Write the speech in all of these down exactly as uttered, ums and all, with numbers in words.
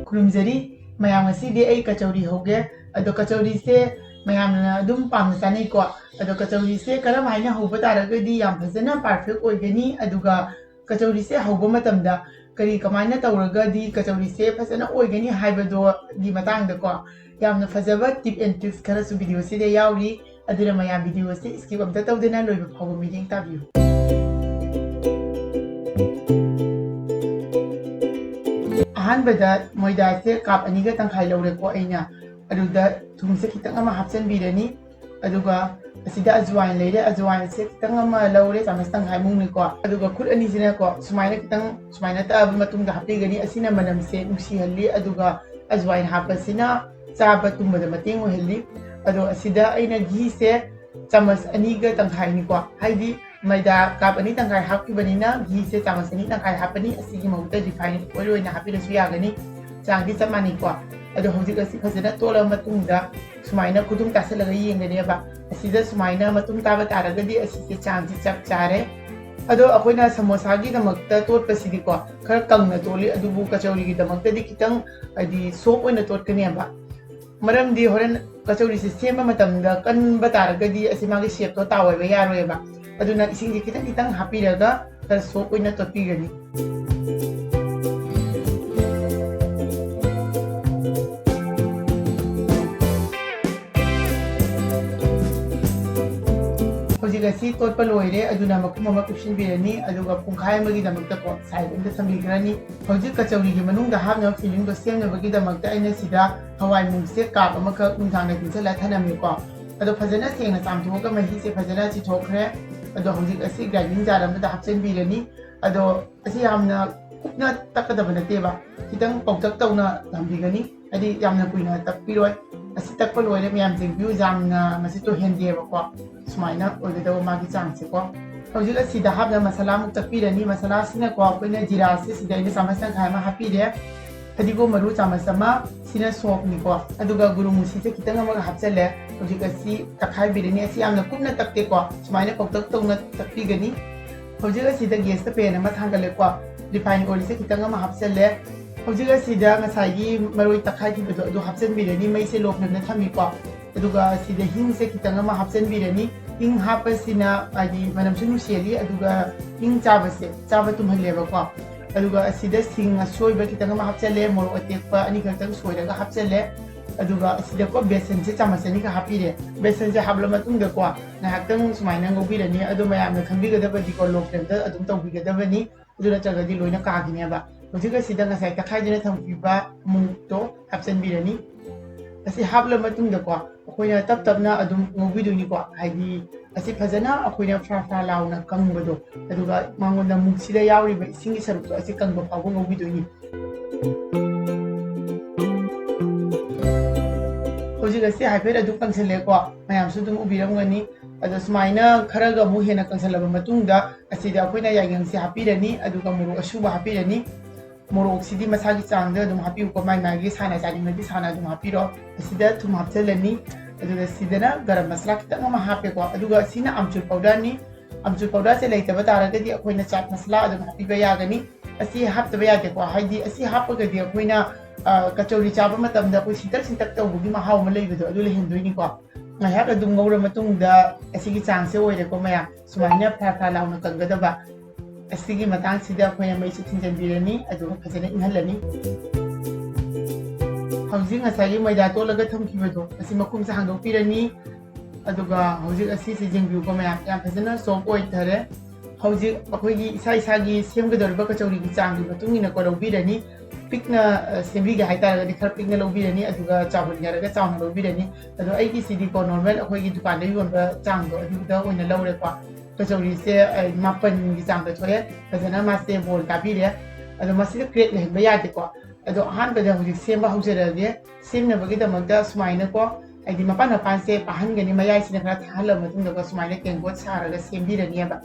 ꯈꯨꯔꯨꯝꯖꯔꯤ ꯃꯌꯥꯝ, ꯉꯁꯤꯗꯤ ꯑꯩ ꯀꯆꯧꯔꯤ ꯍꯧꯒꯦ꯫ ꯑꯗꯣ ꯀꯆꯧꯔꯤꯁꯦ ꯃꯌꯥꯝꯅ ꯑꯗꯨꯝ ꯄꯥꯝꯅ ꯆꯥꯅꯩꯀꯣ꯫ ꯑꯗꯣ ꯀꯆꯧꯔꯤꯁꯦ ꯀꯔꯝ ꯍꯥꯏꯅ ꯍꯧꯕ ꯇꯥꯔꯒꯗꯤ ꯌꯥꯝ ꯐꯖꯅ perfect ꯑꯣꯏꯒꯅꯤ, ꯑꯗꯨꯒ ꯀꯆꯧꯔꯤꯁꯦ ꯍꯧꯕ ꯃꯇꯝꯗ ꯀꯔꯤ ꯀꯃꯥꯏꯅ ꯇꯧꯔꯒꯗꯤ ꯀꯆꯧꯔꯤꯁꯦ ꯐꯖꯅ ꯑꯣꯏꯒꯅꯤ ꯍꯥꯏꯕꯗꯣꯒꯤ ꯃꯇꯥꯡꯗꯀꯣ, ꯌꯥꯝꯅ ꯐꯖꯕ tip and tricks ꯈꯔꯁꯨ video ꯁꯤꯗ ꯌꯥꯎꯔꯤ꯫ ꯑꯗꯨꯅ ꯃꯌꯥꯝ video ꯑꯁꯤ skip ꯑꯝꯇ ꯇꯧꯗꯅ ꯂꯣꯏꯕ ꯐꯥꯎꯕ ꯃꯤꯠꯌꯦꯡ ꯇꯥꯕꯤꯌꯨ꯫ ꯑꯍꯥꯟꯕꯗ ꯃꯣꯏꯗꯥꯁꯦ cup ꯑꯅꯤꯒ ꯇꯪꯈꯥꯏ ꯂꯧꯔꯦꯀꯣ ꯑꯩꯅ꯫ ꯑꯗꯨꯗ ꯊꯨꯝꯁꯦ ꯈꯤꯇꯪ ꯑꯃ ꯍꯥꯞꯆꯤꯟꯕꯤꯔꯅꯤ꯫ ꯑꯗꯨꯒ ꯑꯁꯤꯗ ꯑꯖꯋꯥꯏꯟ ꯂꯩꯔꯦ, ꯑꯖꯋꯥꯏꯟꯁꯦ ꯈꯤꯇꯪ ꯑꯃ ꯂꯧꯔꯦ, ꯆꯥꯃꯁ ꯇꯪꯈꯥꯏꯃꯨꯛꯅꯤꯀꯣ꯫ ꯑꯗꯨꯒ ꯈꯨꯠ ꯑꯅꯤꯁꯤꯅꯀꯣ ꯁꯨꯃꯥꯏꯅ ꯈꯤꯇꯪ ꯁꯨꯃꯥꯏꯅ ꯇꯛꯑꯕ ꯃꯇꯨꯡꯗ ꯍꯥꯞꯄꯤꯒꯅꯤ꯫ ꯑꯁꯤꯅ ꯃꯅꯝꯁꯦ ꯅꯨꯡꯁꯤꯍꯜꯂꯤ, ꯑꯗꯨꯒ ꯑꯖꯋꯥꯏꯟ ꯍꯥꯞꯄꯁꯤꯅ ꯆꯥꯕ ꯇꯨꯝꯕꯗ ꯃꯇꯦꯡ ꯑꯣꯏꯍꯜꯂꯤ꯫ ꯑꯗꯣ ꯑꯁꯤꯗ ꯑꯩꯅ ꯘꯤꯁꯦ ꯆꯥꯃꯁ ꯑꯅꯤꯒ ꯇꯪꯈꯥꯏꯅꯤꯀꯣ, ꯍꯥꯏꯗꯤ ꯃꯩꯗꯥ cup ꯑꯅꯤ ꯇꯪꯈꯥꯏ ꯍꯥꯞꯈꯤꯕꯅꯤꯅ ꯘꯤꯁꯦ ꯆꯥꯃꯁ ꯑꯅꯤ ꯇꯪꯈꯥꯏ ꯍꯥꯞꯄꯅꯤ꯫ ꯑꯁꯤꯒꯤ ꯃꯍꯨꯠꯇ refined oil ꯑꯣꯏꯅ ꯍꯥꯞꯄꯤꯔꯁꯨ ꯌꯥꯒꯅꯤ꯫ ꯆꯥꯡꯗꯤ ꯆꯞ ꯃꯥꯟꯅꯩꯀꯣ꯫ ꯑꯗꯣ ꯍꯧꯖꯤꯛ ꯑꯁꯤ ꯐꯖꯅ ꯇꯣꯠꯂꯕ ꯃꯇꯨꯡꯗ ꯁꯨꯃꯥꯏꯅ ꯈꯨꯗꯨꯝ ꯇꯥꯁꯜꯂꯒ ꯌꯦꯡꯒꯅꯦꯕ꯫ ꯑꯁꯤꯗ ꯁꯨꯃꯥꯏꯅ ꯃꯇꯨꯝ ꯇꯥꯕ ꯇꯥꯔꯒꯗꯤ ꯑꯁꯤꯁꯦ ꯆꯥꯡꯁꯤ ꯆꯞ ꯆꯥꯔꯦ꯫ ꯑꯗꯣ ꯑꯩꯈꯣꯏꯅ ꯁꯃꯣꯁꯥꯒꯤꯗꯃꯛꯇ ꯇꯣꯠꯄꯁꯤꯗꯤꯀꯣ ꯈꯔ ꯀꯪꯅ ꯇꯣꯠꯂꯤ, ꯑꯗꯨꯕꯨ ꯀꯆꯧꯔꯤꯒꯤꯗꯃꯛꯇꯗꯤ ꯈꯤꯇꯪ ꯍꯥꯏꯗꯤ soft ꯑꯣꯏꯅ ꯇꯣꯠꯀꯅꯦꯕ꯫ ꯃꯔꯝꯗꯤ ꯍꯣꯔꯦꯟ ꯀꯆꯧꯔꯤꯁꯦ ꯁꯦꯝꯕ ꯃꯇꯝꯗ ꯀꯟꯕ ꯇꯥꯔꯒꯗꯤ ꯑꯁꯤ ꯃꯥꯒꯤ shapeꯇꯣ ꯇꯥꯎꯑꯣꯏꯕ ꯌꯥꯔꯣꯏꯕ꯫ ꯑꯗꯨꯅ ꯏꯁꯤꯡꯁꯦ ꯈꯤꯇꯪ ꯈꯤꯇꯪ ꯍꯥꯞꯄꯤꯔꯒ ꯈꯔ soft ꯑꯣꯏꯅ ꯇꯣꯠꯄꯤꯒꯅꯤ꯫ ꯍꯧꯖꯤꯛ ꯑꯁꯤ ꯇꯣꯠꯄ ꯂꯣꯏꯔꯦ, ꯑꯗꯨꯅ ꯃꯈꯨꯝ ꯑꯃ ꯀꯨꯞꯁꯤꯟꯕꯤꯔꯅꯤ, ꯑꯗꯨꯒ ꯄꯨꯡꯈꯥꯏ ꯑꯃꯒꯤꯗꯃꯛꯇꯀꯣ side ꯑꯃꯗ ꯊꯝꯕꯤꯈ꯭ꯔꯅꯤ꯫ ꯍꯧꯖꯤꯛ ꯀꯆꯧꯔꯤꯒꯤ ꯃꯅꯨꯡꯗ ꯍꯥꯞꯅꯕ fillingꯗꯣ ꯁꯦꯝꯅꯕꯒꯤꯗꯃꯛꯇ ꯑꯩꯅ ꯁꯤꯗ ꯍꯋꯥꯏ ꯃꯨꯛꯁꯦ cup ꯑꯃꯈꯛ ꯅꯨꯡꯗꯥꯡꯗ ꯇꯤꯡꯁꯤꯜꯂ ꯊꯝꯂꯝꯃꯤꯀꯣ꯫ ꯑꯗꯣ ꯐꯖꯅ ꯁꯦꯡꯅ ꯆꯥꯝꯊꯣꯛꯑꯒ ꯃꯍꯤꯁꯦ ꯐꯖꯅ ꯆꯤꯊꯣꯛꯈ꯭ꯔꯦ꯫ ꯑꯗꯣ ꯍꯧꯖꯤꯛ ꯑꯁꯤ grinding jar ꯑꯃꯗ ꯍꯥꯞꯆꯤꯟꯕꯤꯔꯅꯤ꯫ ꯑꯗꯣ ꯑꯁꯤ ꯌꯥꯝꯅ ꯀꯨꯞꯅ ꯇꯛꯀꯗꯕ ꯅꯠꯇꯦꯕ, ꯈꯤꯇꯪ ꯄꯧꯇꯛ ꯇꯧꯅ ꯊꯝꯕꯤꯒꯅꯤ, ꯍꯥꯏꯗꯤ ꯌꯥꯝꯅ ꯀꯨꯏꯅ ꯇꯛꯄꯤꯔꯣꯏ꯫ ꯑꯁꯤ ꯇꯛꯄ ꯂꯣꯏꯔꯦ ꯃꯌꯥꯝ, ꯌꯦꯡꯕꯤꯌꯨ, ꯌꯥꯝꯅ ꯃꯁꯤ ꯇꯣꯏꯍꯟꯗꯦꯕꯀꯣ꯫ ꯁꯨꯃꯥꯏꯅ ꯑꯣꯏꯒꯗꯕ ꯃꯥꯒꯤ ꯆꯥꯡꯁꯦꯀꯣ꯫ ꯍꯧꯖꯤꯛ ꯑꯁꯤꯗ ꯍꯥꯞꯅꯕ ꯃꯁꯥꯂꯥ ꯑꯃꯨꯛ ꯇꯛꯄꯤꯔꯅꯤ꯫ ꯃꯁꯥꯂꯥꯁꯤꯅꯀꯣ ꯑꯩꯈꯣꯏꯅ ꯖꯤꯔꯥꯁꯦ ꯁꯤꯗ ꯑꯩꯅ ꯆꯥꯃꯁ ꯇꯪꯈꯥꯏ ꯑꯃ ꯍꯥꯞꯄꯤꯔꯦ, ꯐꯗꯤꯒꯣꯝ ꯃꯔꯨ ꯆꯥꯃꯁ ꯑꯃ, ꯁꯤꯅ ꯁꯣꯞꯅꯤꯀꯣ, ꯑꯗꯨꯒ ꯒꯨꯔꯨ ꯃꯨꯁꯤꯁꯦ ꯈꯤꯇꯪ ꯑꯃꯒ ꯍꯥꯞꯆꯜꯂꯦ꯫ ꯍꯧꯖꯤꯛ ꯑꯁꯤ ꯇꯛꯈꯥꯏꯕꯤꯔꯅꯤ꯫ ꯑꯁꯤ ꯌꯥꯝꯅ ꯀꯨꯞꯅ ꯇꯛꯇꯦꯀꯣ, ꯁꯨꯃꯥꯏꯅ ꯄꯧꯇꯛ ꯇꯧꯅ ꯇꯛꯄꯤꯒꯅꯤ꯫ ꯍꯧꯖꯤꯛ ꯑꯁꯤꯗ gasꯇ pan ꯑꯃ ꯊꯥꯡꯒꯠꯂꯦꯀꯣ, refined oilꯁꯦ ꯈꯤꯇꯪ ꯑꯃ ꯍꯥꯞꯆꯜꯂꯦ꯫ ꯍꯧꯖꯤꯛ ꯑꯁꯤꯗ ꯉꯁꯥꯏꯒꯤ ꯃꯔꯣꯏ ꯇꯛꯈꯥꯏꯈꯤꯕꯗꯣ ꯑꯗꯨ ꯍꯥꯞꯆꯤꯟꯕꯤꯔꯅꯤ, ꯃꯩꯁꯦ low flameꯗ ꯊꯝꯃꯤꯀꯣ꯫ ꯑꯗꯨꯒ ꯑꯁꯤꯗ ꯍꯤꯡꯁꯦ ꯈꯤꯇꯪ ꯑꯃ ꯍꯥꯞꯆꯤꯟꯕꯤꯔꯅꯤ꯫ ꯍꯤꯡ ꯍꯥꯞꯄꯁꯤꯅ ꯍꯥꯏꯗꯤ ꯃꯅꯝꯁꯨ ꯅꯨꯡꯁꯤꯍꯜꯂꯤ, ꯑꯗꯨꯒ ꯍꯤꯡ ꯆꯥꯕꯁꯦ ꯆꯥꯕ ꯇꯨꯝꯍꯜꯂꯦꯕꯀꯣ꯫ ꯑꯗꯨꯒ ꯑꯁꯤꯗ ꯁꯤꯡ ꯑꯁꯣꯏꯕ ꯈꯤꯇꯪ ꯑꯃ ꯍꯥꯞꯆꯜꯂꯦ, ꯃꯣꯔꯣꯛ ꯑꯇꯦꯛꯄ ꯑꯅꯤꯈꯛꯇꯪ ꯁꯣꯏꯔꯒ ꯍꯥꯞꯆꯜꯂꯦ꯫ ꯑꯗꯨꯒ ꯑꯁꯤꯗꯀꯣ ꯕꯦꯁꯟꯁꯦ ꯆꯥꯃꯁ ꯑꯅꯤꯈꯛ ꯍꯥꯞꯄꯤꯔꯦ꯫ ꯕꯦꯁꯟꯁꯦ ꯍꯥꯞꯂ ꯃꯇꯨꯡꯗꯀꯣ ꯉꯥꯏꯍꯥꯛꯇꯪ ꯁꯨꯃꯥꯏꯅ ꯉꯧꯕꯤꯔꯅꯤ꯫ ꯑꯗꯣ ꯃꯌꯥꯝꯅ ꯈꯪꯕꯤꯒꯗꯕꯗꯤꯀꯣ, low flameꯗ ꯑꯗꯨꯝ ꯇꯧꯕꯤꯒꯗꯕꯅꯤ, ꯑꯗꯨ ꯅꯠꯇ꯭ꯔꯒꯗꯤ ꯂꯣꯏꯅ ꯀꯥꯈꯤꯅꯦꯕ꯫ ꯍꯧꯖꯤꯛ ꯑꯁꯤꯗ ꯉꯁꯥꯏ ꯇꯛꯈꯥꯏꯗꯨꯅ ꯊꯝꯈꯤꯕ ꯃꯨꯛꯇꯣ ꯍꯥꯞꯆꯤꯟꯕꯤꯔꯅꯤ꯫ ꯑꯁꯤ ꯍꯥꯞꯂ ꯃꯇꯨꯡꯗꯀꯣ ꯑꯩꯈꯣꯏꯅ ꯇꯞ ꯇꯞꯅ ꯑꯗꯨꯝ ꯉꯧꯕꯤꯗꯣꯏꯅꯤꯀꯣ, ꯍꯥꯏꯗꯤ ꯑꯁꯤ ꯐꯖꯅ ꯑꯩꯈꯣꯏꯅ ꯐ꯭ꯔꯥ ꯐ꯭ꯔꯥ ꯂꯥꯎꯅ ꯀꯪꯕꯗꯣ, ꯑꯗꯨꯒ ꯃꯉꯣꯟꯗ ꯃꯨꯛꯁꯤꯗ ꯌꯥꯎꯔꯤꯕ ꯏꯁꯤꯡꯒꯤ ꯁꯔꯨꯛꯇꯣ ꯑꯁꯤ ꯀꯪꯕ ꯐꯥꯎꯕ ꯉꯧꯕꯤꯗꯣꯏꯅꯤ꯫ ꯍꯧꯖꯤꯛ ꯑꯁꯤ ꯍꯥꯏꯐꯦꯠ ꯑꯗꯨꯝ ꯀꯪꯁꯜꯂꯦꯀꯣ, ꯃꯌꯥꯝꯁꯨ ꯑꯗꯨꯝ ꯎꯕꯤꯔꯝꯒꯅꯤ꯫ ꯑꯗꯣ ꯁꯨꯃꯥꯏꯅ ꯈꯔꯒ ꯑꯃꯨꯛ ꯍꯦꯟꯅ ꯀꯪꯁꯜꯂꯕ ꯃꯇꯨꯡꯗ ꯑꯁꯤꯗ ꯑꯩꯈꯣꯏꯅ ꯌꯥꯏꯉꯪꯁꯦ ꯍꯥꯞꯄꯤꯔꯅꯤ, ꯑꯗꯨꯒ ꯃꯣꯔꯣꯛ ꯑꯁꯨꯕ ꯍꯥꯞꯄꯤꯔꯅꯤ꯫ ꯃꯣꯔꯣꯛꯁꯤꯗꯤ ꯃꯁꯥꯒꯤ ꯆꯥꯡꯗ ꯑꯗꯨꯝ ꯍꯥꯞꯄꯤꯌꯨꯀꯣ, ꯃꯥꯏ ꯃꯥꯒꯤ ꯁꯥꯅ ꯆꯥꯅꯤꯡꯕꯗꯤ ꯁꯥꯅ ꯑꯗꯨꯝ ꯍꯥꯞꯄꯤꯔꯣ꯫ ꯑꯁꯤꯗ ꯊꯨꯝ ꯍꯥꯞꯆꯤꯜꯂꯅꯤ, ꯑꯗꯨꯒ ꯁꯤꯗꯅ ꯒꯔꯝ ꯃꯁꯂꯥ ꯈꯤꯇꯪ ꯑꯃ ꯍꯥꯞꯄꯦꯀꯣ, ꯑꯗꯨꯒ ꯁꯤꯅ ꯑꯝꯆꯨꯔ powderꯅꯤ꯫ ꯑꯝꯆꯨꯔ powderꯁꯦ ꯂꯩꯇꯕ ꯇꯥꯔꯒꯗꯤ ꯑꯩꯈꯣꯏꯅ ꯆꯥꯠ ꯃꯁꯂꯥ ꯑꯗꯨꯝ ꯍꯥꯞꯄꯤꯕ ꯌꯥꯒꯅꯤ꯫ ꯑꯁꯤ ꯍꯥꯞꯇꯕ ꯌꯥꯗꯦꯀꯣ, ꯍꯥꯏꯗꯤ ꯑꯁꯤ ꯍꯥꯞꯄꯒꯗꯤ ꯑꯩꯈꯣꯏꯅ, ꯑ, ꯀꯆꯧꯔꯤ ꯆꯥꯕ ꯃꯇꯝꯗ ꯑꯩꯈꯣꯏ ꯁꯤꯟꯇꯛ ꯁꯤꯟꯇꯛ ꯇꯧꯕꯒꯤ ꯃꯍꯥꯎ ꯑꯃ ꯂꯩꯕꯗꯣ ꯑꯗꯨ ꯂꯩꯍꯟꯗꯣꯏꯅꯤꯀꯣ꯫ ꯉꯥꯏꯍꯥꯛ ꯑꯗꯨꯝ ꯉꯧꯔ ꯃꯇꯨꯡꯗ ꯑꯁꯤꯒꯤ ꯆꯥꯡꯁꯦ ꯑꯣꯏꯔꯦꯀꯣ ꯃꯌꯥꯝ, ꯁꯨꯃꯥꯏꯅ ꯐ꯭ꯔꯥ ꯐ꯭ꯔꯥ ꯂꯥꯎꯅ ꯀꯪꯒꯗꯕ꯫ ꯑꯁꯤꯒꯤ ꯃꯇꯥꯡꯁꯤꯗ ꯑꯩꯈꯣꯏꯅ ꯃꯩꯁꯦ ꯊꯤꯟꯖꯤꯟꯕꯤꯔꯅꯤ, ꯑꯗꯨꯒ ꯐꯖꯅ ꯏꯪꯍꯜꯂꯅꯤ꯫ ꯍꯧꯖꯤꯛ ꯉꯁꯥꯏꯒꯤ ꯃꯣꯏꯗꯥ ꯇꯣꯠꯂꯒ ꯊꯝꯈꯤꯕꯗꯣ ꯑꯁꯤ ꯃꯈꯨꯝꯁꯦ ꯍꯥꯡꯗꯣꯛꯄꯤꯔꯅꯤ꯫ ꯑꯗꯨꯒ ꯍꯧꯖꯤꯛ ꯑꯁꯤꯁꯦ ꯌꯦꯡꯕꯤꯌꯨꯀꯣ ꯃꯌꯥꯝ, ꯌꯥꯝ ꯐꯖꯅ soft ꯑꯣꯏꯊꯔꯦ꯫ ꯍꯧꯖꯤꯛ ꯑꯩꯈꯣꯏꯒꯤ ꯏꯁꯥ ꯏꯁꯥꯒꯤ ꯁꯦꯝꯒꯗꯧꯔꯤꯕ ꯀꯆꯧꯔꯤꯒꯤ ꯆꯥꯡꯒꯤ ꯃꯇꯨꯡ ꯏꯟꯅꯀꯣ ꯂꯧꯕꯤꯔꯅꯤ꯫ ꯄꯤꯛꯅ, ꯑ, ꯁꯦꯝꯕꯤꯒꯦ ꯍꯥꯏꯇꯥꯔꯒꯗꯤ ꯈꯔ ꯄꯤꯛꯅ ꯂꯧꯕꯤꯔꯅꯤ, ꯑꯗꯨꯒ ꯆꯥꯎꯍꯟꯒꯦ ꯍꯥꯏꯔꯒ ꯆꯥꯎꯅ ꯂꯧꯕꯤꯔꯅꯤ꯫ ꯑꯗꯣ ꯑꯩꯒꯤꯁꯤꯗꯤꯀꯣ normal ꯑꯩꯈꯣꯏꯒꯤ ꯗꯨꯀꯥꯟꯗ ꯌꯣꯟꯕ ꯆꯥꯡꯗꯣ ꯑꯗꯨꯗ ꯑꯣꯏꯅ ꯂꯧꯔꯦꯀꯣ꯫ ꯀꯆꯧꯔꯤꯁꯦ, ꯑ, ꯃꯥꯄꯟꯒꯤ ꯆꯥꯡꯗ ꯊꯣꯛꯑꯦ꯫ ꯐꯖꯅ ꯃꯥꯁꯦ ꯕꯣꯜ ꯇꯥꯕꯤꯔꯦ꯫ ꯑꯗꯣ ꯃꯁꯤꯗ crack ꯂꯩꯍꯟꯕ ꯌꯥꯗꯦꯀꯣ꯫ ꯑꯗꯣ ꯑꯍꯥꯟꯕꯗ ꯍꯧꯖꯤꯛ ꯁꯦꯝꯕ ꯍꯧꯖꯔꯛꯑꯒꯦ꯫ ꯁꯦꯝꯅꯕꯒꯤꯗꯃꯛꯇ ꯁꯨꯃꯥꯏꯅꯀꯣ, ꯍꯥꯏꯗꯤ ꯃꯄꯥꯟ ꯃꯄꯥꯟꯁꯦ ꯄꯥꯍꯟꯒꯅꯤ, ꯃꯌꯥꯏꯁꯤꯅ ꯈꯔ ꯊꯥꯍꯜꯂꯕ ꯃꯇꯨꯡꯗꯀꯣ ꯁꯨꯃꯥꯏꯅ ꯇꯦꯡꯀꯣꯠ ꯁꯥꯔꯒ ꯁꯦꯝꯕꯤꯔꯅꯦꯕ꯫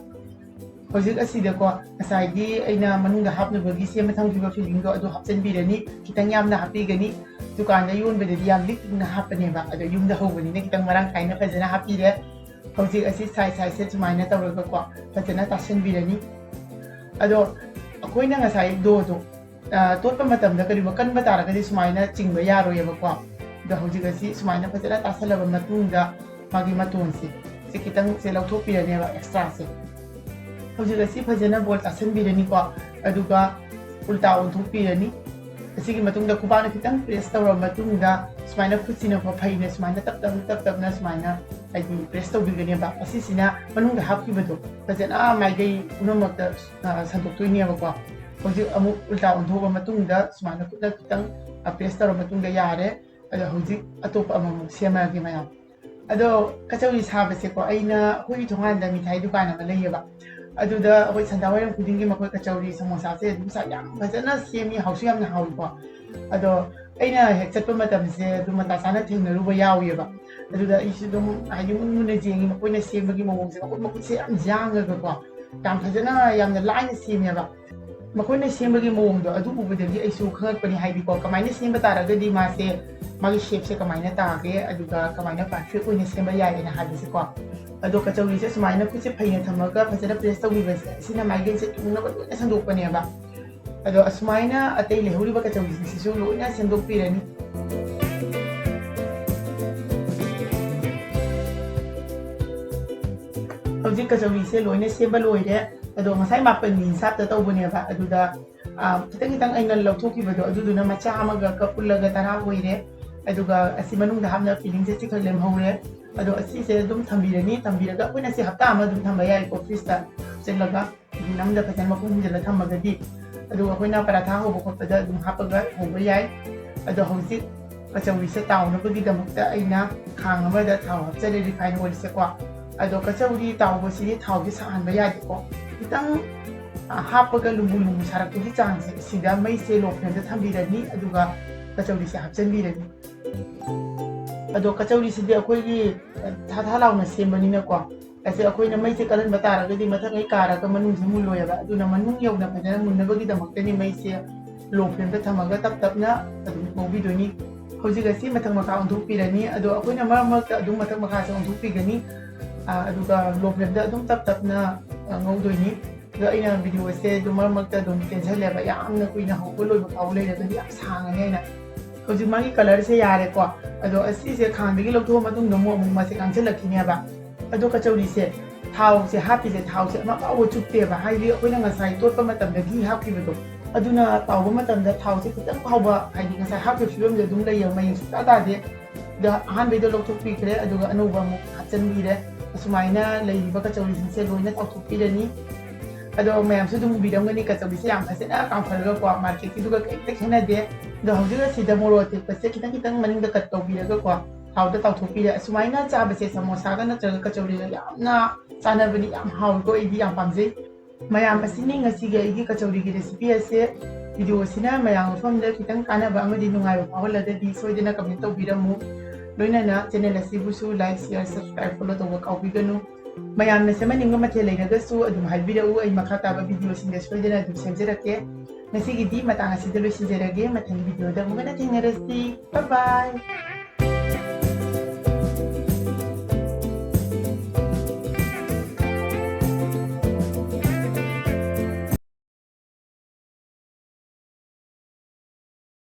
ꯍꯧꯖꯤꯛ ꯑꯁꯤꯗꯀꯣ ꯉꯁꯥꯏꯒꯤ ꯑꯩꯅ ꯃꯅꯨꯡꯗ ꯍꯥꯞꯅꯕꯒꯤ ꯁꯦꯝꯕ ꯊꯝꯈꯤꯕ fillingꯗꯣ ꯑꯗꯨ ꯍꯥꯞꯆꯤꯟꯕꯤꯔꯅꯤ꯫ ꯈꯤꯇꯪ ꯌꯥꯝꯅ ꯍꯥꯞꯄꯤꯒꯅꯤ, ꯗꯨꯀꯥꯟꯗ ꯌꯣꯟꯕꯗꯗꯤ ꯌꯥꯝ ꯂꯤꯛꯅ ꯍꯥꯞꯄꯅꯦꯕ, ꯑꯗꯣ ꯌꯨꯝꯗ ꯍꯧꯕꯅꯤꯅ ꯈꯤꯇꯪ ꯃꯔꯥꯡ ꯀꯥꯏꯅ ꯐꯖꯅ ꯍꯥꯞꯄꯤꯔꯦ꯫ ꯍꯧꯖꯤꯛ ꯑꯁꯤ side sideꯁꯦ ꯁꯨꯃꯥꯏꯅ ꯇꯧꯔꯒꯀꯣ ꯐꯖꯅ ꯇꯥꯁꯤꯟꯕꯤꯔꯅꯤ꯫ ꯑꯗꯣ ꯑꯩꯈꯣꯏꯅ ꯉꯁꯥꯏ doughꯗꯣ ꯑ, ꯇꯣꯠꯄ ꯃꯇꯝꯗ ꯀꯔꯤꯒꯨꯝꯕ ꯀꯟꯕ ꯇꯥꯔꯒꯗꯤ ꯁꯨꯃꯥꯏꯅ ꯆꯤꯡꯕ ꯌꯥꯔꯣꯏꯑꯕꯀꯣ꯫ ꯑꯗꯣ ꯍꯧꯖꯤꯛ ꯑꯁꯤ ꯁꯨꯃꯥꯏꯅ ꯐꯖꯅ ꯇꯥꯁꯜꯂꯕ ꯃꯇꯨꯡꯗ ꯃꯥꯒꯤ ꯃꯇꯣꯟꯁꯦ, ꯁꯤ ꯈꯤꯇꯪ ꯁꯦ ꯂꯧꯊꯣꯛꯄꯤꯔꯅꯦꯕ, ꯑꯦꯛꯁꯇ꯭ꯔꯥꯁꯦ꯫ ꯍꯧꯖꯤꯛ ꯑꯁꯤ ꯐꯖꯅ ꯕꯣꯜ ꯇꯥꯁꯟꯕꯤꯔꯅꯤꯀꯣ, ꯑꯗꯨꯒ ꯎꯜꯇꯥ ꯑꯣꯟꯊꯣꯛꯄꯤꯔꯅꯤ꯫ ꯑꯁꯤꯒꯤ ꯃꯇꯨꯡꯗ ꯈꯨꯕꯥꯛꯅ ꯈꯤꯇꯪ ꯄ꯭ꯔꯦꯁ ꯇꯧꯔꯕ ꯃꯇꯨꯡꯗ ꯁꯨꯃꯥꯏꯅ ꯈꯨꯠꯁꯤꯅ ꯐꯩꯅ ꯁꯨꯃꯥꯏꯅ ꯇꯞ ꯇꯞꯅ, ꯇꯞ ꯇꯞꯅ ꯁꯨꯃꯥꯏꯅ, ꯍꯥꯏꯗꯤ, ꯄ꯭ꯔꯦꯁ ꯇꯧꯕꯤꯒꯅꯦꯕ꯫ ꯑꯁꯤꯁꯤꯅ ꯃꯅꯨꯡꯗ ꯍꯥꯞꯈꯤꯕꯗꯣ ꯐꯖꯅ ꯃꯥꯏꯀꯩ ꯄꯨꯝꯅꯃꯛꯇ, ꯑ, ꯁꯟꯗꯣꯛꯇꯣꯏꯅꯦꯕꯀꯣ꯫ ꯍꯧꯖꯤꯛ ꯑꯃꯨꯛ ꯎꯜꯇꯥ ꯑꯣꯟꯊꯣꯛꯑꯕ ꯃꯇꯨꯡꯗ ꯁꯨꯃꯥꯏꯅ ꯈꯨꯠꯅ ꯈꯤꯇꯪ, ꯑ, ꯄ꯭ꯔꯦꯁ ꯇꯧꯔꯕ ꯃꯇꯨꯡꯗ ꯌꯥꯔꯦ꯫ ꯑꯗꯣ ꯍꯧꯖꯤꯛ ꯑꯇꯣꯞꯄ ꯑꯃꯃꯨꯛ ꯁꯦꯝꯃꯛꯑꯒꯦ ꯃꯌꯥꯝ꯫ ꯑꯗꯣ ꯀꯆꯧꯔꯤ ꯁꯥꯕꯁꯦꯀꯣ, ꯑꯩꯅ ꯑꯩꯈꯣꯏꯒꯤ ꯊꯣꯡꯒꯥꯟꯗ ꯃꯤꯊꯥꯏ ꯗꯨꯀꯥꯟ ꯑꯃ ꯂꯩꯌꯦꯕ꯫ ꯑꯗꯨꯗ ꯑꯩꯈꯣꯏ ꯁꯟꯗꯥ ꯋꯥꯏꯔꯝ ꯈꯨꯗꯤꯡꯒꯤ ꯃꯈꯣꯏ ꯀꯆꯧꯔꯤ ꯁꯃꯣꯁꯥꯁꯦ ꯑꯗꯨꯝ ꯁꯥ-, ꯌꯥꯝ ꯐꯖꯅ ꯁꯦꯝꯃꯤ, ꯍꯥꯎꯁꯨ ꯌꯥꯝꯅ ꯍꯥꯎꯏꯀꯣ꯫ ꯑꯗꯣ ꯑꯩꯅ ꯍꯦꯛ ꯆꯠꯄ ꯃꯇꯝꯁꯦ ꯑꯗꯨꯝ ꯃꯇꯥ ꯆꯥꯅ ꯊꯦꯡꯅꯔꯨꯕ ꯌꯥꯎꯏꯕ꯫ ꯑꯗꯨꯗ ꯑꯩꯁꯨ ꯑꯗꯨꯝ, ꯍꯥꯏꯗꯤ, ꯃꯨꯟ ꯃꯨꯟꯅ ꯌꯦꯡꯉꯤ, ꯃꯈꯣꯏꯅ ꯁꯦꯝꯕꯒꯤ ꯃꯑꯣꯡꯁꯦ, ꯃꯈꯨꯠ ꯃꯈꯨꯠꯁꯦ ꯌꯥꯝ ꯌꯥꯡꯉꯒꯀꯣ, ꯌꯥꯝ ꯐꯖꯅ, ꯌꯥꯝꯅ ꯂꯥꯏꯅ ꯁꯦꯝꯃꯦꯕ꯫ ꯃꯈꯣꯏꯅ ꯁꯦꯝꯕꯒꯤ ꯃꯑꯣꯡꯗꯣ ꯑꯗꯨ ꯎꯕꯗꯒꯤ ꯑꯩꯁꯨ ꯈꯪꯉꯛꯄꯅꯤ, ꯍꯥꯏꯗꯤꯀꯣ, ꯀꯃꯥꯏꯅ ꯁꯦꯝꯕ ꯇꯥꯔꯒꯗꯤ ꯃꯥꯁꯦ, ꯃꯥꯒꯤ ꯁꯦꯞꯁꯦ ꯀꯃꯥꯏꯅ ꯇꯥꯒꯦ, ꯑꯗꯨꯒ ꯀꯃꯥꯏꯅ ꯄꯔꯐꯦꯛ ꯑꯣꯏꯅ ꯁꯦꯝꯕ ꯌꯥꯏꯌꯦꯅ ꯍꯥꯏꯕꯁꯦꯀꯣ꯫ ꯑꯗꯣ ꯀꯆꯧꯔꯤꯁꯦ ꯁꯨꯃꯥꯏꯅ ꯈꯨꯠꯁꯦ ꯐꯩꯅ ꯊꯝꯃꯒ ꯐꯖꯅ ꯄ꯭ꯔꯦꯁ ꯇꯧꯕꯤꯕꯁꯦ, ꯑꯁꯤꯅ ꯃꯥꯏꯀꯩꯁꯦ ꯌꯨꯡꯅꯕ ꯂꯣꯏꯅ ꯁꯟꯗꯣꯛꯄꯅꯦꯕ꯫ ꯑꯗꯣ ꯑꯁꯨꯃꯥꯏꯅ ꯑꯇꯩ ꯂꯩꯍꯧꯔꯤꯕ ꯀꯆꯧꯔꯤꯁꯤꯡꯁꯤꯁꯨ ꯂꯣꯏꯅ ꯁꯦꯝꯗꯣꯛꯄꯤꯔꯅꯤ꯫ ꯍꯧꯖꯤꯛ ꯀꯆꯧꯔꯤꯁꯦ ꯂꯣꯏꯅ ꯁꯦꯝꯕ ꯂꯣꯏꯔꯦ꯫ ꯑꯗꯣ ꯉꯁꯥꯏ ꯃꯥꯄꯟꯒꯤ ꯍꯤꯟꯁꯥꯞꯇ ꯇꯧꯕꯅꯦꯕ, ꯑꯗꯨꯗ, ꯑ, ꯈꯤꯇꯪ ꯈꯤꯇꯪ ꯑꯩꯅ ꯂꯧꯊꯣꯛꯈꯤꯕꯗꯣ, ꯑꯗꯨꯗꯨꯅ ꯃꯆꯥ ꯑꯃꯒ ꯀꯛ ꯄꯨꯜꯂꯒ ꯇꯔꯥ ꯑꯣꯏꯔꯦ꯫ ꯑꯗꯨꯒ ꯑꯁꯤ ꯃꯅꯨꯡꯗ ꯍꯥꯞꯅꯕ ꯐꯤꯂꯤꯡꯁꯦ ꯁꯤ ꯈꯔ ꯂꯦꯝꯍꯧꯔꯦ꯫ ꯑꯗꯣ ꯑꯁꯤꯁꯦ ꯑꯗꯨꯝ ꯊꯝꯕꯤꯔꯅꯤ꯫ ꯊꯝꯕꯤꯔꯒ ꯑꯩꯈꯣꯏꯅ ꯁꯤ ꯍꯞꯇꯥ ꯑꯃ ꯑꯗꯨꯝ ꯊꯝꯕ ꯌꯥꯏꯀꯣ, ꯐ꯭ꯔꯤꯖꯇ ꯍꯥꯞꯆꯤꯜꯂꯒ꯫ ꯇꯤꯐꯤꯟ ꯑꯃꯗ ꯐꯖꯅ ꯃꯈꯨꯝ ꯈꯨꯝꯖꯤꯜꯂ ꯊꯝꯃꯒꯗꯤ, ꯑꯗꯨꯒ ꯑꯩꯈꯣꯏꯅ ꯄꯔꯥꯊꯥ ꯍꯧꯕ ꯈꯣꯠꯄꯗ ꯑꯗꯨꯝ ꯍꯥꯞꯄꯒ ꯍꯧꯕ ꯌꯥꯏ꯫ ꯑꯗꯣ ꯍꯧꯖꯤꯛ ꯀꯆꯧꯔꯤꯁꯦ ꯇꯥꯎꯅꯕꯒꯤꯗꯃꯛꯇ ꯑꯩꯅ ꯈꯥꯡ ꯑꯃꯗ ꯊꯥꯎ ꯍꯥꯞꯆꯔꯦ, ꯔꯤꯐꯥꯏꯟ ꯑꯣꯏꯜꯁꯦꯀꯣ꯫ ꯑꯗꯣ ꯀꯆꯧꯔꯤ ꯇꯥꯎꯕꯁꯤꯗꯤ ꯊꯥꯎꯁꯦ ꯁꯥꯍꯟꯕ ꯌꯥꯗꯦꯀꯣ꯫ ꯈꯤꯇꯪ, ꯑ, ꯍꯥꯞꯄꯒ ꯂꯨꯝꯕꯨ ꯂꯨꯝꯕꯨ ꯁꯥꯔꯛꯄꯒꯤ ꯆꯥꯡꯁꯦ, ꯁꯤꯗ ꯃꯩꯁꯦ ꯂꯣ ꯐ꯭ꯂꯦꯝꯗ ꯊꯝꯕꯤꯔꯅꯤ, ꯑꯗꯨꯒ ꯀꯆꯧꯔꯤꯁꯦ ꯍꯥꯞꯆꯤꯟꯕꯤꯔꯅꯤ꯫ ꯑꯗꯣ ꯀꯆꯧꯔꯤꯁꯤꯗꯤ ꯑꯩꯈꯣꯏꯒꯤ, ꯑ, ꯊꯥ ꯊꯥ ꯂꯥꯎꯅ ꯁꯦꯝꯕꯅꯤꯅꯀꯣ, ꯑꯁꯤ ꯑꯩꯈꯣꯏꯅ ꯃꯩꯁꯦ ꯀꯜꯍꯟꯕ ꯇꯥꯔꯒꯗꯤ ꯃꯊꯛ ꯂꯣꯏ ꯀꯥꯔꯒ ꯃꯅꯨꯡꯁꯦ ꯃꯨꯜꯂꯣꯏꯑꯕ꯫ ꯑꯗꯨꯅ ꯃꯅꯨꯡ ꯌꯧꯅ ꯐꯖꯅ ꯃꯨꯟꯅꯕꯒꯤꯗꯃꯛꯇꯅꯤ ꯃꯩꯁꯦ ꯂꯣ ꯐ꯭ꯂꯦꯝꯗ ꯊꯝꯃꯒ ꯇꯞ ꯇꯞꯅ ꯑꯗꯨꯝ ꯉꯧꯕꯤꯗꯣꯏꯅꯤ꯫ ꯍꯧꯖꯤꯛ ꯑꯁꯤ ꯃꯊꯛ ꯃꯈꯥ ꯑꯣꯟꯊꯣꯛꯄꯤꯔꯅꯤ꯫ ꯑꯗꯣ ꯑꯩꯈꯣꯏꯅ ꯃꯔꯛ ꯃꯔꯛꯇ ꯑꯗꯨꯝ ꯃꯊꯛ ꯃꯈꯥꯁꯦ ꯑꯣꯟꯊꯣꯛꯄꯤꯒꯅꯤ꯫ ꯑ, ꯑꯗꯨꯒ ꯂꯣ ꯐ꯭ꯂꯦꯝꯗ ꯑꯗꯨꯝ ꯇꯞ ꯇꯞꯅ, ꯑ, ꯉꯧꯗꯣꯏꯅꯤ꯫ ꯑꯗꯣ ꯑꯩꯅ ꯚꯤꯗꯤꯑꯣꯁꯦ ꯑꯗꯨꯝ ꯃꯔꯛ ꯃꯔꯛꯇ ꯑꯗꯨꯝ ꯇꯦꯟꯁꯤꯜꯂꯦꯕ, ꯌꯥꯝꯅ ꯀꯨꯏꯅ ꯍꯧꯕ ꯂꯣꯏꯕ ꯐꯥꯎꯕ ꯂꯩꯔꯒꯗꯤ ꯌꯥꯝ ꯁꯥꯡꯉꯅꯤ ꯍꯥꯏꯅ꯫ ꯍꯧꯖꯤꯛ ꯃꯥꯒꯤ ꯀꯂꯔꯁꯦ ꯌꯥꯔꯦꯀꯣ꯫ ꯑꯗꯣ ꯑꯁꯤꯁꯦ ꯈꯥꯡꯗꯒꯤ ꯂꯧꯊꯣꯛꯑ ꯃꯇꯨꯡꯗ ꯑꯃꯨꯛ ꯑꯃꯨꯛ ꯃꯥꯁꯦ ꯀꯪꯁꯤꯜꯂꯛꯈꯤꯅꯦꯕ꯫ ꯑꯗꯣ ꯀꯆꯧꯔꯤꯁꯦ ꯊꯥꯎꯁꯦ ꯍꯥꯞꯄꯤꯁꯦ, ꯊꯥꯎꯁꯦ ꯑꯃ ꯐꯥꯎꯕ ꯆꯨꯞꯇꯦꯕ, ꯍꯥꯏꯗꯤ ꯑꯩꯈꯣꯏꯅ ꯉꯁꯥꯏ ꯇꯣꯠꯄ ꯃꯇꯝꯗ ꯘꯤ ꯍꯥꯞꯈꯤꯕꯗꯣ, ꯑꯗꯨꯅ ꯇꯥꯎꯕ ꯃꯇꯝꯗ ꯊꯥꯎꯁꯦ ꯈꯤꯇꯪ ꯐꯥꯎꯕ, ꯍꯥꯏꯗꯤ ꯉꯁꯥꯏ ꯍꯥꯞꯈꯤꯕ ꯐꯤꯕꯝꯗ ꯑꯗꯨꯝ ꯂꯩꯌꯦꯕ, ꯃꯌꯦꯡ ꯁꯨꯡꯇꯥ ꯇꯥꯗꯦ꯫ ꯑꯗ ꯑꯍꯥꯟꯕꯩꯗꯣ ꯂꯧꯊꯣꯛꯄꯤꯈ꯭ꯔꯦ, ꯑꯗꯨꯒ ꯑꯅꯧꯕ ꯑꯃꯨꯛ ꯍꯥꯞꯆꯤꯟꯕꯤꯔꯦ꯫ ꯑꯁꯨꯃꯥꯏꯅ ꯂꯩꯔꯤꯕ ꯀꯆꯧꯔꯤꯁꯤꯡꯁꯦ ꯂꯣꯏꯅ ꯇꯥꯎꯊꯣꯛꯄꯤꯔꯅꯤ꯫ ꯑꯗꯣ ꯃꯌꯥꯝꯁꯨ ꯑꯗꯨꯝ ꯎꯕꯤꯔꯝꯒꯅꯤ, ꯀꯆꯧꯔꯤꯁꯦ ꯌꯥꯝ ꯐꯖꯅ ꯀꯥꯝꯊꯔꯒꯀꯣ, ꯃꯥꯔꯀꯦꯠꯀꯤꯗꯨꯒ ꯀꯩꯝꯇ ꯈꯦꯠꯅꯗꯦ꯫ ꯑꯗꯣ ꯍꯧꯖꯤꯛ ꯑꯁꯤꯗ ꯃꯣꯔꯣꯛ ꯑꯇꯦꯛꯄꯁꯦ ꯈꯤꯇꯪ ꯈꯤꯇꯪ ꯃꯅꯤꯡꯗ ꯀꯠ ꯇꯧꯕꯤꯔꯒꯀꯣ, ꯊꯥꯎꯗ ꯇꯥꯎꯊꯣꯛꯄꯤꯔꯦ꯫ ꯑꯁꯨꯃꯥꯏꯅ ꯆꯥꯕꯁꯦ ꯁꯃꯣꯁꯥꯒ ꯅꯠꯇ꯭ꯔꯒ ꯀꯆꯧꯔꯤꯒ ꯌꯥꯝꯅ ꯆꯥꯅꯕꯅꯤ, ꯌꯥꯝ ꯍꯥꯎꯋꯤꯀꯣ, ꯑꯩꯗꯤ ꯌꯥꯝ ꯄꯥꯝꯖꯩ꯫ ꯃꯌꯥꯝ, ꯑꯁꯤꯅꯤ ꯉꯁꯤꯒꯤ ꯑꯩꯒꯤ ꯀꯆꯧꯔꯤꯒꯤ ꯔꯦꯁꯤꯄꯤ ꯑꯁꯦ꯫ ꯚꯤꯗꯤꯑꯣ ꯑꯁꯤꯅ ꯃꯌꯥꯝ ꯃꯐꯝꯗ ꯈꯤꯇꯪ ꯀꯥꯟꯅꯕ ꯑꯃꯗꯤ ꯅꯨꯡꯉꯥꯏꯕ ꯐꯥꯎꯍꯜꯂꯒꯗꯤ ꯁꯣꯏꯗꯅ ꯀꯃꯦꯟ ꯇꯧꯕꯤꯔꯝꯃꯨ꯫ ꯂꯣꯏꯅꯅ ꯆꯦꯅꯦꯜ ꯑꯁꯤꯕꯨꯁꯨ ꯂꯥꯏꯛ, ꯁꯤꯌꯔ, ꯁꯕꯁꯀ꯭ꯔꯥꯏꯕ, ꯐꯣꯂꯣ ꯇꯧꯕ ꯀꯥꯎꯕꯤꯒꯅꯨ꯫ ꯃꯌꯥꯝꯅ ꯁꯦꯝꯍꯟꯅꯤꯡꯕ ꯃꯊꯦꯜ ꯂꯩꯔꯒꯁꯨ ꯑꯗꯨꯝ ꯍꯥꯏꯕꯤꯔꯛꯎ, ꯑꯩ ꯃꯈꯥ ꯇꯥꯕ ꯚꯤꯗꯤꯑꯣꯁꯤꯡꯗ ꯁꯣꯏꯗꯅ ꯑꯗꯨꯝ ꯁꯦꯝꯖꯔꯛꯀꯦ꯫ ꯉꯁꯤꯒꯤꯗꯤ ꯃꯇꯥꯡ ꯑꯁꯤꯗ ꯂꯣꯏꯁꯤꯟꯖꯔꯒꯦ, ꯃꯊꯪꯒꯤ ꯚꯤꯗꯤꯑꯣꯗ ꯑꯃꯨꯛ ꯍꯟꯅ ꯊꯦꯡꯅꯔꯁꯤ꯫ ꯕꯥꯏ ꯕꯥꯏ꯫